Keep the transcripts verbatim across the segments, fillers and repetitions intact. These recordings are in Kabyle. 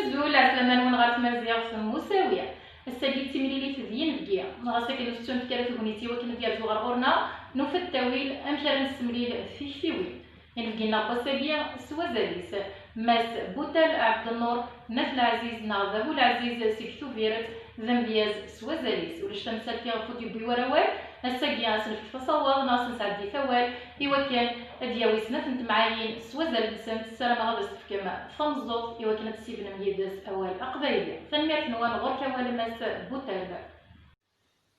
Azul, ɛeslama-nwen ɣer tmaziɣt n Musawi. Ass-agi d timlilit d yinebgi. Ɣas akken ur tettunefk ara tegnit i wakken ad d-yerzu ɣer ɣur-neɣ, nufa-d ttawil amek ara nessemlil tiktiwin. Inebgi-nneɣ n wass-agi s wazal-is, Mass Butal Ɛebdennur n At Leɛziz neɣ Bab Uleɛziz seg Tubiret, d amedyaz s wazal-is. Ulac tamsalt iɣef ur d-yewwi wara awal, ass-agi ad s-nefk taṣawaḍ neɣ ad s-nesɛeddi tawal i wakken ad d-yawi snat n temɛayin s wazal-nsent. Ssarameɣ ad as-tefkem tameẓẓuɣt i wakken ad tessibnem yid-s awal aqbayli. Tanemmirt-nwen, ɣur-k awal a Mass Butal.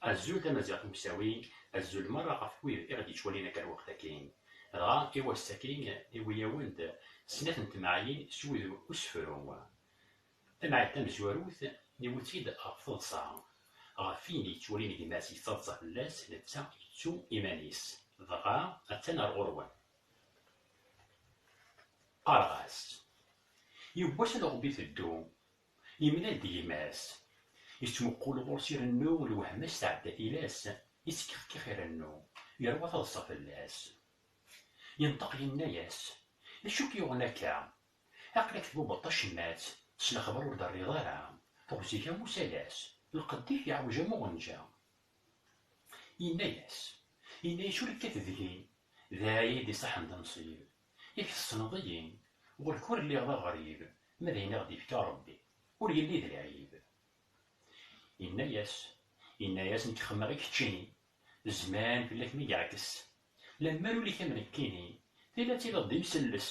Azul tamaziɣt n Musawi, azul merra ɣef wid i ɣ-d-yettwalin akka lweqt-agi. Dɣa i wass-agi, iwi-yawen-d snat n temɛayin s wid usefru. Tamɛayt tamezwarut, iwi-tt-id ɣef teḍsa, ɣef win yettwalin gma-s yettaḍsa fell-as, netta yettu iman-is. Dɣa attan ar ɣur-wen. Qqareɣ-as, yiwwas lɣeb iteddu, yemlal-d gma-s. Yettmuqul ɣur-s irennu, lwehma-s tɛedda tilas, yesskixkix irennu, yerwa taḍsa fell-as. Yenṭeq yenna-yas, d acu k-yuɣen akka? Aql-ak tbubeḍ tacemmat, s lexber ur d-terriḍ ara, teɣzi-k am usalas, lqedd-ik yeɛwej am uɣenǧa. Yenna-yas, yenna-yas ur kkat deg-i, d aya i d-iṣaḥen d nnṣib. Yak tessneḍ-iyi, ɣur-k ur lliɣ d aɣrib, ma d ayen i ɣ-d-ifka Rebbi, ur yelli d lɛib. Yenna-yas, yenna-yas nekk xemmeɣ i keččini, zzman fell-ak mi yeɛkes, lemmer ul-ik am nekkini, tili ad tiliḍ d imselles,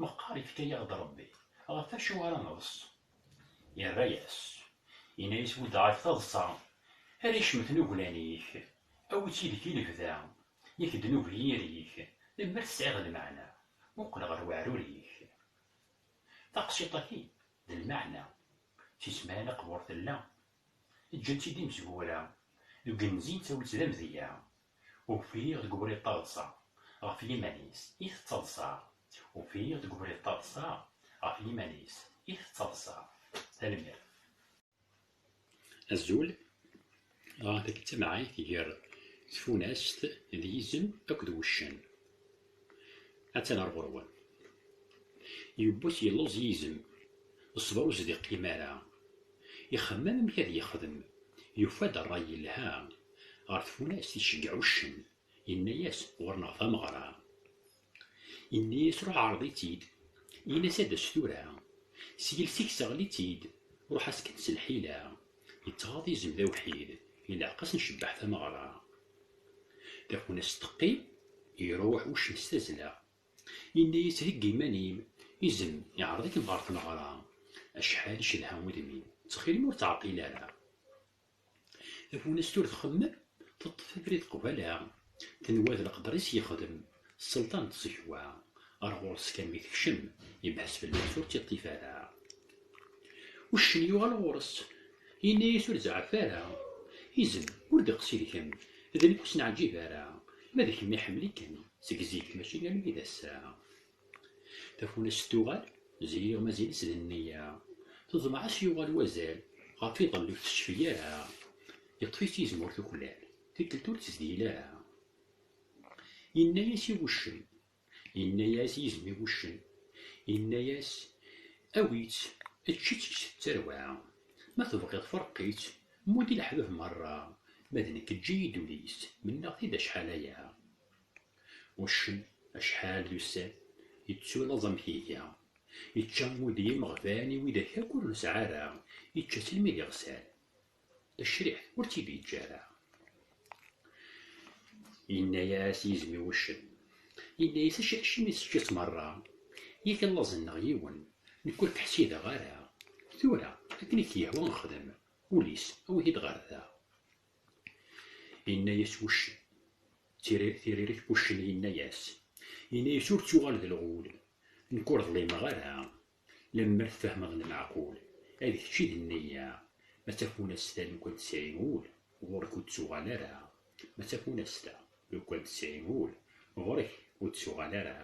meqqar ifka-yaɣ-d Rebbi, ɣef wacu ara neḍs? Yerra-yas, yenna-yas buddeɣ-ak taḍsa, ara icemten uglan-ik, awi-tt yid-k i lebda, yak ddnub yir-ik, lemmer tesɛiḍ lmeɛna, muqel ɣer weɛrur-ik. Taqsiṭ-agi d lmeɛna, si zzman aqbur tella, ǧǧan-tt-id imezwura, deg unzi nettawi-tt d amedya. Ufiɣ deg ubrid taḍsa, ɣef yiman-is i tettaḍsa. Ufiɣ deg ubrid taḍsa, ɣef yiman-is i tettaḍsa. Tanemmirt. Azul, ɣer tagi d tamɛayt gar tfunast d yizem akked wuccen. Attan ar ɣur-wen. Yiwwas yelluẓ yizem, ṣṣber ur s-d-iqqim ara. Ixemmem amek ad yexdem, yufa-d ṛṛay yelha. Ɣer tfunast iceggeɛ uccen, yenna-yas ɣur-neɣ tameɣra. Yenna-yas ruḥ ɛreḍ-itt-id, in-as ad d-tas tura. S yiles-ik seɣli-tt-id, ruḥ-as kan s lḥila. Yettɣaḍ izem d awḥid, ilɛeq-as ncebbeḥ tameɣra. Tafunast teqqim, iruḥ uccen s tazzla. Yenna-yas heggi iman-im, izem iɛreḍ-ikem ɣer tmeɣra. Acḥal icedha udem-im, ttxil-m ur ttɛeṭṭil ara. Tafunast ur txemmem, teṭṭef abrid qbala, tenwa d leqder i s-yexdem sselṭan n tẓegwa, ar ɣur-s kan mi tekcem, yebḥes fell-as ur tt-iṭṭif ara. Uccen yuɣal ɣur-s, yenna-yas ur zeɛɛef ara, izem ur d-iqsid kemm, d nekk ur s-neɛǧib ara, ma d kemm iḥemmel-ikem seg zik mačči armi d ass-a. Tafunast tuɣal, ziɣ mazal-itt d nniya. Teḍmeɛ-as yuɣal wazal, ɣef iḍelli ur teccfi ara. Yeṭṭef-itt izem ur tuklal, tikkelt ur tezdil ara. Yenna-yas i wuccen, yenna-yas yizem i wuccen, yenna-yas, awi-tt, ečč-itt, ečč-itt d tarwa. Ma tebɣiḍ ferq-itt, mudd i leḥbab merra, ma d nekk eǧǧ-iyi-d ul-is, mennaɣ-t-id acḥal aya. Uccen, acḥal d ussan, yettu laẓ amek iga. Yečča udi imeɣban i widak akk ur nesɛi ara, yečča-tt almi d iɣsan. Tacriḥt ur tt-id-yeǧǧa ara. Yenna-yas yizem i wuccen. Yenna-yas acu acimi teččiḍ merra? Yak allaẓ-nneɣ yiwen, nekk ur k-ḥsideɣ ara. Tura, akken i k-yehwa xdem, ul-is, awi-t-id ɣer da. Yenna-yas wuccen, tiri-, tiririt n wuccen yenna-yas, yenna-yas ur ttuɣal d lɣul, nekk ur ḍlimeɣ ara, lemmer tfehmeḍ lmeɛqul, ad kečč i d nniya, ma d tafunast-a lukan tesɛi ul, ɣur-k ur d-tuɣal ara, ma d tafunast-a lukan tesɛi ul, ɣur-k ur d-tuɣal ara.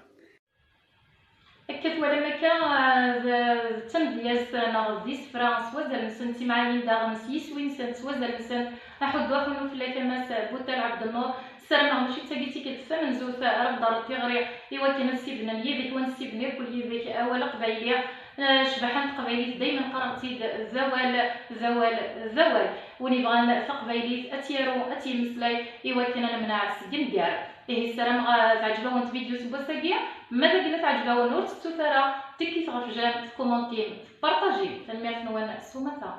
Akka twalam akka, ah, d, d tamedyazt neɣ d isefra s wazal-nsen, d timɛayin daɣen s yiswi-nsen s wazal-nsen. Aḥuddu aḥunu fell-ak a Mass Butal Ɛebdennur. Ssarameɣ mačči d tagi d tikkelt tamenzut ara d-terreḍ tiɣri i wakken ad sibnen yid-k, wa nessibn irkel yid-k awal aqbayli. Cbaḥa n teqbaylit daymen qqareɣ-tt-id d awal, d awal, d awal. Win yebɣan taqbaylit ad tt-yaru, ad tt-yemmeslay i wakken ad nemneɛ seg nnger. Ihi ssarameɣ teɛǧeb-awen tvidyut n wass-agi. Ma d akken teɛǧeb-awen, ur tettut ara tikkit ɣef jam, tkumantim, tpartajim. Tanemmirt-nwen s umata.